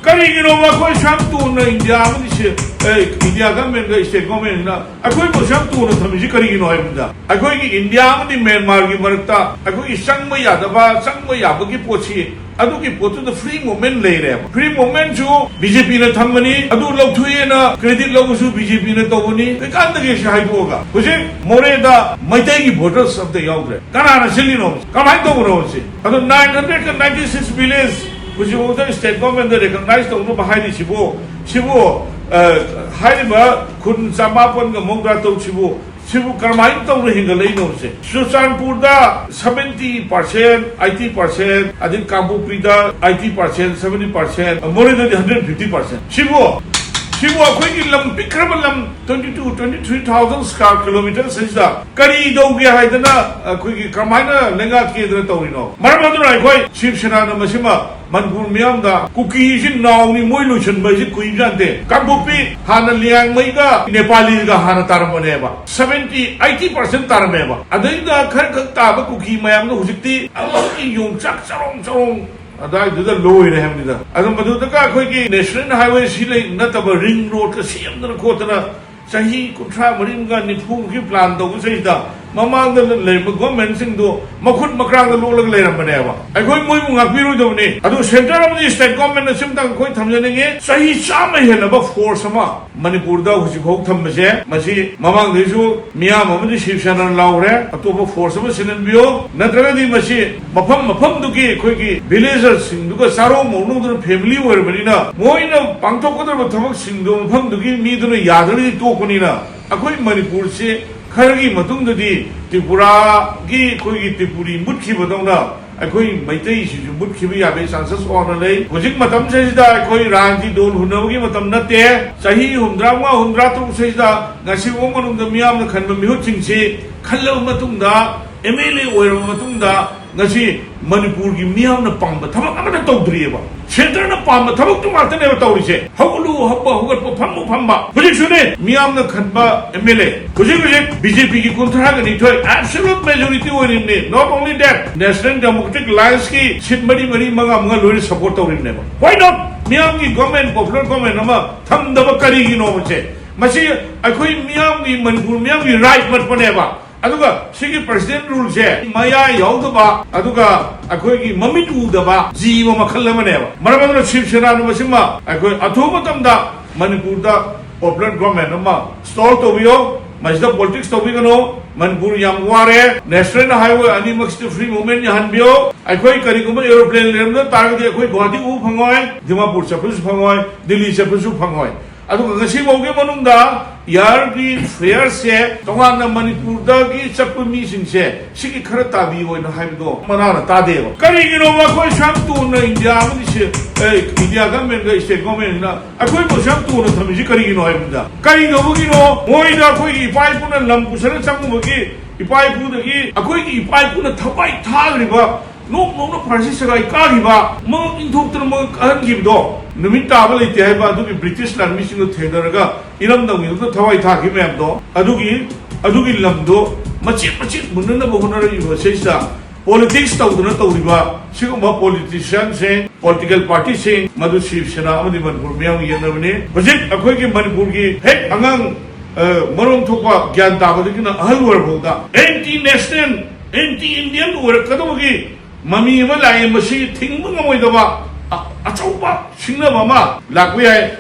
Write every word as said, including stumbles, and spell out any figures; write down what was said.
ꯀꯔꯤꯒꯤꯅꯣ ꯃꯈꯣꯏ ꯁꯨꯌꯥꯝ ꯇꯣꯟꯅ ꯏꯟꯗꯤꯌꯥ ꯑꯃꯗꯤ ꯁꯦ-, ꯑꯦ, ꯏꯟꯗꯤꯌꯥ ꯒꯚꯔꯟꯃꯦꯟꯒ ꯁ꯭ꯇꯦꯠ ꯒꯚꯔꯟꯃꯦꯟꯅ ꯑꯩꯈꯣꯏꯕꯨ ꯁꯨꯌꯥꯝ ꯇꯣꯟꯅ ꯊꯝꯃꯤꯁꯤ ꯀꯔꯤꯒꯤꯅꯣ ꯍꯥꯏꯕꯗ, ꯑꯩꯈꯣꯏꯒꯤ ꯏꯟꯗꯤꯌꯥ ꯑꯃꯗꯤ ꯃ꯭ꯌꯥꯟꯃꯥꯔꯒꯤ ꯃꯔꯛꯇ ꯑꯩꯈꯣꯏꯒꯤ ꯆꯪꯕ ꯌꯥꯗꯕ, ꯆꯪꯕ ꯌꯥꯕꯒꯤ ꯄꯣꯠꯁꯤ, ꯑꯗꯨꯒꯤ ꯄꯣꯠꯇꯨꯗ ꯐ꯭ꯔꯤ ꯃꯨꯚꯃꯦꯟ ꯂꯩꯔꯦꯕ꯫ ꯐ꯭ꯔꯤ ꯃꯨꯚꯃꯦꯟꯁꯨ ꯕꯤ ꯖꯦ ꯄꯤꯅ ꯊꯝꯕꯅꯤ, ꯑꯗꯨ ꯂꯧꯊꯣꯛꯑꯦꯅ ꯀ꯭ꯔꯦꯗꯤꯠ ꯂꯧꯕꯁꯨ ꯕꯤ ꯖꯦ ꯄꯤꯅ ꯇꯧꯕꯅꯤ꯫ ꯀꯩꯀꯥꯟꯗꯒꯤ ꯁꯤ ꯍꯥꯏꯗꯣꯛꯑꯒ ꯍꯧꯖꯤꯛ ꯃꯣꯔꯦꯗ ꯃꯩꯇꯩꯒꯤ ꯚꯣꯇꯔꯁ ꯑꯝꯇ ꯌꯥꯎꯗ꯭ꯔꯦ꯫ ꯀꯅꯥꯅ ꯁꯤꯜꯂꯤꯅꯣ? ꯀꯃꯥꯏꯅ ꯇꯧꯕꯅꯣ ꯁꯤ? ꯑꯗꯣ nine hundred ninety six village ꯍꯧꯖꯤꯛꯐꯥꯎꯗ ꯁ꯭ꯇꯦꯠ ꯒꯚꯔꯟꯃꯦꯟꯗ ꯔꯦꯀꯒꯅꯥꯏꯖ ꯇꯧꯅꯕ ꯍꯥꯏꯔꯤꯁꯤꯕꯨ, ꯁꯤꯕꯨ, ꯑ, ꯍꯥꯏꯔꯤꯕ ꯈꯨꯟ ꯆꯃꯥꯄꯟꯒ ꯃꯧꯗ꯭ꯔꯥ ꯇꯔꯨꯛꯁꯤꯕꯨ, ꯁꯤꯕꯨ ꯀꯔꯝꯍꯥꯏꯅ ꯇꯧꯅ ꯍꯦꯟꯒꯠꯂꯛꯏꯅꯣ ꯁꯦ? ꯆꯨꯔꯆꯥꯟꯄꯨꯔꯗ seventy percent, eighty percent, ꯑꯗꯩ ꯀꯥꯡꯄꯣꯛꯄꯤꯗ eighty percent, seventy percent, ꯃꯣꯔꯦꯗꯗꯤ hundred fifty percent꯫ ꯁꯤꯕꯨ, ꯁꯤꯕꯨ ꯑꯩꯈꯣꯏꯒꯤ ꯂꯝ ꯄꯤꯛꯈ꯭ꯔꯕ ꯂꯝ, twenty two, twenty three thousand square kilometers ꯑꯁꯤꯗ ꯀꯔꯤ ꯇꯧꯒꯦ ꯍꯥꯏꯗꯅ ꯑꯩꯈꯣꯏꯒꯤ ꯀꯃꯥꯏꯅ ꯂꯩꯉꯥꯛꯀꯦꯗꯅ ꯇꯧꯔꯤꯅꯣ? ꯃꯔꯝ ꯑꯗꯨꯅ ꯑꯩꯈꯣꯏ ꯁꯤꯕ ꯁꯦꯅꯥꯅ ꯃꯁꯤꯃ ꯃꯅꯤꯄꯨꯔ ꯃꯤꯌꯥꯝꯗ ꯀꯨꯀꯤꯁꯤ ꯅꯥꯎꯅꯤ, ꯃꯣꯏ ꯂꯣꯏꯁꯤꯟꯕ ꯍꯥꯏꯁꯤ ꯀꯨꯏꯕꯖꯥꯠ ꯅꯠꯇꯦ꯫ ꯀꯥꯡꯄꯣꯛꯄꯤ ꯍꯥꯟꯅ ꯂꯤꯌꯥꯡꯃꯩꯒ ꯅꯦꯄꯥꯂꯤꯒ ꯍꯥꯟꯅ ꯇꯥꯔꯝꯕꯅꯦꯕ, seventy, eighty percent ꯇꯥꯔꯝꯃꯦꯕ꯫ ꯑꯗꯩꯗ ꯈꯔ ꯈꯛ ꯇꯥꯕ ꯀꯨꯀꯤ ꯃꯌꯥꯝꯗꯣ ꯍꯧꯖꯤꯛꯇꯤ ꯑꯃꯨꯛꯀꯤ ꯌꯣꯡꯆꯥꯛ ꯆꯔꯣꯡ ꯆꯔꯣꯡ ꯑꯗꯥꯏꯗꯨꯗ ꯂꯣꯏꯔꯦ ꯍꯥꯏꯕꯅꯤꯗ꯫ ꯑꯗꯨ ꯃꯗꯨꯗꯒ ꯑꯩꯈꯣꯏꯒꯤ ꯅꯦꯁꯅꯦꯜ ꯍꯥꯏꯋꯦ ꯁꯤ ꯂꯩ ꯅꯠꯇꯕ ꯔꯤꯡ ꯔꯣꯗꯀ ꯁꯦꯝꯗꯅ ꯈꯣꯠꯇꯅ ꯆꯍꯤ ꯀꯨꯟꯊ꯭ꯔꯥ ꯃꯔꯤꯃꯨꯛꯀ ꯅꯤꯐꯨꯃꯨꯛꯀꯤ ꯄ꯭ꯂꯥꯟ ꯇꯧꯕ ꯆꯍꯤꯗ ꯃꯃꯥꯡꯗ ꯂꯩꯔꯝꯕ ꯒꯣꯔꯃꯦꯟꯁꯤꯡꯗꯣ ꯃꯈꯨꯠ ꯃꯈ꯭ꯔꯥꯡꯗ ꯂꯣꯠꯂꯒ ꯂꯩꯔꯝꯕꯅꯦꯕ꯫ ꯑꯩꯈꯣꯏ ꯃꯣꯏꯕꯨ ꯉꯥꯛꯄꯤꯔꯣꯏꯗꯕꯅꯤ꯫ ꯑꯗꯨ ꯁꯦꯟꯇꯔ ꯑꯃꯗꯤ ꯁ꯭ꯇꯦꯠ ꯒꯣꯔꯃꯦꯟꯅ ꯁꯤꯝꯇꯪ ꯑꯩꯈꯣꯏ ꯊꯝꯖꯅꯤꯡꯉꯤ, ꯆꯍꯤ ꯆꯥꯝꯃ ꯍꯦꯜꯂꯕ ꯐꯣꯔꯁ ꯑꯃ ꯃꯅꯤꯄꯨꯔꯗ ꯍꯧꯖꯤꯛꯐꯥꯎ ꯊꯝꯕꯁꯦ, ꯃꯁꯤ ꯃꯃꯥꯡꯗꯩꯁꯨ ꯃꯤꯌꯥꯝ ꯑꯃꯗꯤ ꯁꯤꯕ ꯁꯦꯅꯥꯅ ꯂꯥꯎꯈ꯭ꯔꯦ, ꯑꯇꯣꯞꯄ ꯐꯣꯔꯁ ꯑꯃ ꯁꯤꯟꯍꯟꯕꯤꯌꯨ, ꯅꯠꯇ꯭ꯔꯒꯗꯤ ꯃꯁꯤ ꯃꯐꯝ ꯃꯐꯝꯗꯨꯒꯤ ꯑꯩꯈꯣꯏꯒꯤ ꯚꯤꯂꯦꯖꯔꯁꯤꯡꯗꯨꯒ ꯆꯥꯔꯣꯡ ꯃꯧꯔꯣꯡꯗꯨꯅ ꯐꯦꯃꯤꯂꯤ ꯑꯣꯏꯔꯕꯅꯤꯅ ꯃꯣꯏꯅ ꯄꯥꯡꯊꯣꯛꯀꯗꯧꯔꯤꯕ ꯊꯕꯛꯁꯤꯡꯗꯣ ꯃꯐꯝꯗꯨꯒꯤ ꯃꯤꯗꯨꯅ ꯌꯥꯗ꯭ꯔꯒꯗꯤ ꯇꯣꯛꯄꯅꯤꯅ ꯑꯩꯈꯣꯏ ꯃꯅꯤꯄꯨꯔꯁꯤ ꯈꯔꯒꯤ ꯃꯇꯨꯡꯗꯗꯤ ꯇ꯭ꯔꯤꯄꯨꯔꯥꯒꯤ ꯑꯩꯈꯣꯏꯒꯤ ꯇ꯭ꯔꯤꯄꯨꯔꯤ ꯃꯨꯠꯈꯤꯕꯗꯧꯅ ꯑꯩꯈꯣꯏ ꯃꯩꯇꯩꯁꯤꯁꯨ ꯃꯨꯠꯈꯤꯕ ꯌꯥꯕꯒꯤ ꯆꯥꯟꯁꯦꯁ ꯋꯥꯡꯅ ꯂꯩ꯫ ꯍꯧꯖꯤꯛ ꯃꯇꯝꯁꯤꯗꯩꯁꯤꯗ ꯑꯩꯈꯣꯏ ꯔꯥꯟꯒꯤ ꯗꯣꯜ ꯍꯨꯟꯅꯕꯒꯤ ꯃꯇꯝ ꯅꯠꯇꯦ꯫ ꯆꯍꯤ ꯍꯨꯝꯗ꯭ꯔꯥ ꯃꯉꯥ, ꯍꯨꯝꯗ꯭ꯔꯥ ꯇꯔꯨꯛ ꯁꯤꯗ ꯉꯁꯤ ꯐꯥꯎ ꯃꯅꯨꯡꯗ ꯃꯤꯌꯥꯝꯅ ꯈꯟꯕ ꯃꯤꯍꯨꯠꯁꯤꯡꯁꯤ ꯈꯜꯂꯕ ꯃꯇꯨꯡꯗ, ꯑꯦꯝ ꯑꯦꯜ ꯑꯦ ꯑꯣꯏꯔꯕ ꯃꯇꯨꯡꯗ, ꯉꯁꯤ ꯃꯅꯤꯄꯨꯔꯒꯤ ꯃꯤꯌꯥꯝꯅ ꯄꯥꯝꯕ ꯊꯕꯛ ꯑꯃꯠꯇ ꯇꯧꯗ꯭ꯔꯤꯑꯕ꯫ ꯁꯦꯟꯇꯔꯅ ꯄꯥꯝꯕ ꯊꯕꯛꯇꯨ ꯉꯥꯛꯇꯅꯦꯕ ꯇꯧꯔꯤꯁꯦ꯫ ꯍꯧꯒꯠꯂꯨ ꯍꯧꯕ, ꯍꯧꯒꯠꯄ, ꯐꯝꯃꯨ ꯐꯝꯕ꯫ ꯍꯧꯖꯤꯛꯁꯨꯅꯦ ꯃꯤꯌꯥꯝꯅ ꯈꯟꯕ ꯑꯦꯝ ꯑꯦꯜ ꯑꯦ ꯍꯧꯖꯤꯛ ꯍꯧꯖꯤꯛ ꯕꯤ ꯖꯦ ꯄꯤꯒꯤ ꯀꯨꯟꯊ꯭ꯔꯥꯒ ꯅꯤꯊꯣꯏ absolute majority ꯑꯣꯏꯔꯤꯕꯅꯤ꯫ Not only that, National Democratic Allianceꯀꯤ seat ꯃꯔꯤ ꯃꯔꯤ, ꯃꯉꯥ ꯃꯉꯥ ꯂꯣꯏꯅ ꯁꯄꯣꯔꯠ ꯇꯧꯔꯤꯕꯅꯦꯕ꯫ Why not? ꯃꯤꯌꯥꯝꯒꯤ ꯒꯣꯔꯃꯦꯟ, ꯄꯣꯄꯨꯂꯔ ꯒꯣꯔꯃꯦꯟ ꯑꯃ ꯊꯝꯗꯕ ꯀꯔꯤꯒꯤꯅꯣꯕꯁꯦ? ꯃꯁꯤ ꯑꯩꯈꯣꯏ ꯃꯤꯌꯥꯝꯒꯤ, ꯃꯅꯤꯄꯨꯔ ꯃꯤꯌꯥꯝꯒꯤ ꯔꯥꯏꯠ ꯃꯠꯄꯅꯦꯕ꯫ ꯑꯗꯨꯒ ꯁꯤꯒꯤ ꯄ꯭ꯔꯁꯤꯗꯦꯟ ꯔꯨꯜꯁꯦ ꯃꯌꯥ ꯌꯥꯎꯗꯕ, ꯑꯗꯨꯒ ꯑꯩꯈꯣꯏꯒꯤ ꯃꯃꯤꯠ ꯎꯗꯕ ꯖꯤꯕ ꯃꯈꯜ ꯑꯃꯅꯦꯕ꯫ ꯃꯔꯝ ꯑꯗꯨꯅ ꯁꯤꯕ ꯁꯦꯅꯥꯅ ꯃꯁꯤꯃ ꯑꯩꯈꯣꯏ ꯑꯊꯨꯕ ꯃꯇꯝꯗ ꯃꯅꯤꯄꯨꯔꯗ ꯄꯣꯄꯨꯂꯔ ꯒꯣꯔꯃꯦꯟ ꯑꯃ ꯏꯟꯁꯇꯣꯜ ꯇꯧꯕꯤꯌꯣ꯫ ꯃꯁꯤꯗ ꯄꯣꯂꯤꯇꯤꯛꯁ ꯇꯧꯕꯤꯒꯅꯨ꯫ ꯃꯅꯤꯄꯨꯔ ꯌꯥꯝ ꯋꯥꯔꯦ꯫ ꯅꯦꯁꯅꯦꯜ ꯍꯥꯏꯋꯦ ꯑꯅꯤꯃꯛꯁꯤꯗ ꯐ꯭ꯔꯤ ꯃꯨꯚꯃꯦꯟ ꯌꯥꯍꯟꯕꯤꯌꯣ꯫ ꯑꯩꯈꯣꯏ ꯀꯔꯤꯒꯨꯝꯕ ꯑꯦꯔꯣꯄ꯭ꯂꯦꯟ ꯂꯩꯔꯝꯗ ꯇꯥꯔꯒꯗꯤ ꯑꯩꯈꯣꯏ ꯒꯨꯋꯥꯍꯥꯇꯤ ꯎꯕ ꯐꯪꯉꯣꯏ, ꯗꯤꯃꯥꯄꯨꯔ ꯆꯠꯄꯁꯨ ꯐꯪꯉꯣꯏ, ꯗꯤꯜꯂꯤ ꯆꯠꯄꯁꯨ ꯐꯪꯉꯣꯏ꯫ ꯑꯗꯨꯒ ꯉꯁꯤ ꯐꯥꯎꯒꯤ ꯃꯅꯨꯡꯗ ꯏꯌꯥꯔꯒꯤ ꯐꯦꯌꯔꯁꯦ ꯇꯣꯉꯥꯟꯅ ꯃꯅꯤꯄꯨꯔꯗꯒꯤ ꯆꯠꯄ ꯃꯤꯁꯤꯡꯁꯦ ꯁꯤꯒꯤ ꯈꯔ ꯇꯥꯕꯤꯌꯣꯅ ꯍꯥꯏꯕꯗꯣ ꯃꯅꯥꯅ ꯇꯥꯗꯦꯕ꯫ ꯀꯔꯤꯒꯤꯅꯣꯕ ꯑꯩꯈꯣꯏ ꯁꯨꯌꯥꯝ ꯇꯣꯟꯅ ꯏꯟꯗꯤꯌꯥ ꯑꯃꯗꯤ ꯁꯦ-, ꯑꯦ, ꯏꯟꯗꯤꯌꯥ ꯒꯚꯔꯟꯃꯦꯟꯠꯒ ꯁ꯭ꯇꯦꯠ ꯒꯚꯔꯟꯃꯦꯟꯠꯅ ꯑꯩꯈꯣꯏꯕꯨ ꯁꯨꯌꯥꯝ ꯇꯣꯟꯅ ꯊꯝꯃꯤꯁꯤ ꯀꯔꯤꯒꯤꯅꯣ ꯍꯥꯏꯕꯗ, ꯀꯔꯤꯗꯧꯕꯒꯤꯅꯣ? ꯃꯣꯏꯗ ꯑꯩꯈꯣꯏꯒꯤ ꯏꯄꯥ ꯏꯄꯨꯅ ꯂꯝ ꯄꯨꯁꯜꯂ ꯆꯪꯉꯨꯕꯒꯤ ꯏꯄꯥ ꯏꯄꯨꯗꯒꯤ ꯑꯩꯈꯣꯏꯒꯤ ꯏꯄꯥ ꯏꯄꯨꯅ ꯊꯋꯥꯏ ꯊꯥꯈ꯭ꯔꯤꯕ, ꯅꯣꯛ ꯅꯣꯛꯅ ꯐꯥꯔꯁꯤ ꯁꯒꯥꯏ ꯀꯥꯈꯤꯕ, ꯃꯉꯛ ꯏꯟꯊꯣꯛꯇꯅ ꯃꯉꯛ ꯀꯥꯍꯟꯈꯤꯕꯗꯣ, ꯅꯨꯃꯤꯠ ꯇꯥꯕ ꯂꯩꯇꯦ ꯍꯥꯏꯕ ꯑꯗꯨꯒꯤ ꯕ꯭ꯔꯤꯇꯤꯁ ꯂꯥꯟꯃꯤꯁꯤꯡꯗꯣ ꯊꯦꯡꯅꯔꯒ ꯏꯔꯝꯗꯝꯒꯤꯗꯃꯛꯇ ꯊꯋꯥꯏ ꯊꯥꯈꯤꯕ ꯃꯌꯥꯝꯗꯣ, ꯑꯗꯨꯒꯤ, ꯑꯗꯨꯒꯤ ꯂꯝꯗꯣ ꯃꯆꯦꯠ ꯃꯆꯦꯠ ꯃꯨꯟꯅꯅꯕ ꯍꯣꯠꯅꯔꯛꯏꯕ ꯁꯤꯁꯤꯗ ꯄꯣꯂꯤꯇꯤꯛꯁ ꯇꯧꯗꯨꯅ ꯇꯧꯔꯤꯕ ꯁꯤꯒꯨꯝꯕ ꯄꯣꯂꯤꯇꯤꯁꯤꯌꯥꯟꯁꯤꯡ, ꯄꯣꯂꯤꯇꯤꯀꯦꯜ ꯄꯥꯔꯇꯤꯁꯤꯡ, ꯃꯗꯨ ꯁꯤꯕ ꯁꯦꯅꯥ ꯑꯃꯗꯤ ꯃꯅꯤꯄꯨꯔ ꯃꯤꯌꯥꯝꯒꯤ ꯌꯦꯠꯅꯕꯅꯤ꯫ ꯍꯧꯖꯤꯛ ꯑꯩꯈꯣꯏꯒꯤ ꯃꯅꯤꯄꯨꯔꯒꯤ ꯍꯦꯛ ꯑꯉꯥꯡ, ꯑ, ꯃꯔꯣꯝ ꯊꯣꯛꯄ ꯒ꯭ꯌꯥꯟ ꯇꯥꯕꯗꯒꯤꯅ ꯑꯍꯜ ꯑꯣꯏꯔꯐꯥꯎꯗ ꯑꯦꯟꯇꯤ ꯅꯦꯁꯅꯦꯜ, ꯑꯦꯟꯇꯤ ꯏꯟꯗꯤꯌꯟ ꯑꯣꯏꯔꯛꯀꯗꯕꯒꯤ ꯃꯃꯤ ꯑꯃ ꯂꯥꯛꯑꯦ꯫ ꯃꯁꯤ ꯊꯤꯡꯕ ꯉꯝꯃꯣꯏꯗꯕ ꯑ-, ꯑꯆꯧꯕ ꯁꯤꯡꯅꯕ ꯑꯃ ꯂꯥꯛꯄ ꯌꯥꯏ꯫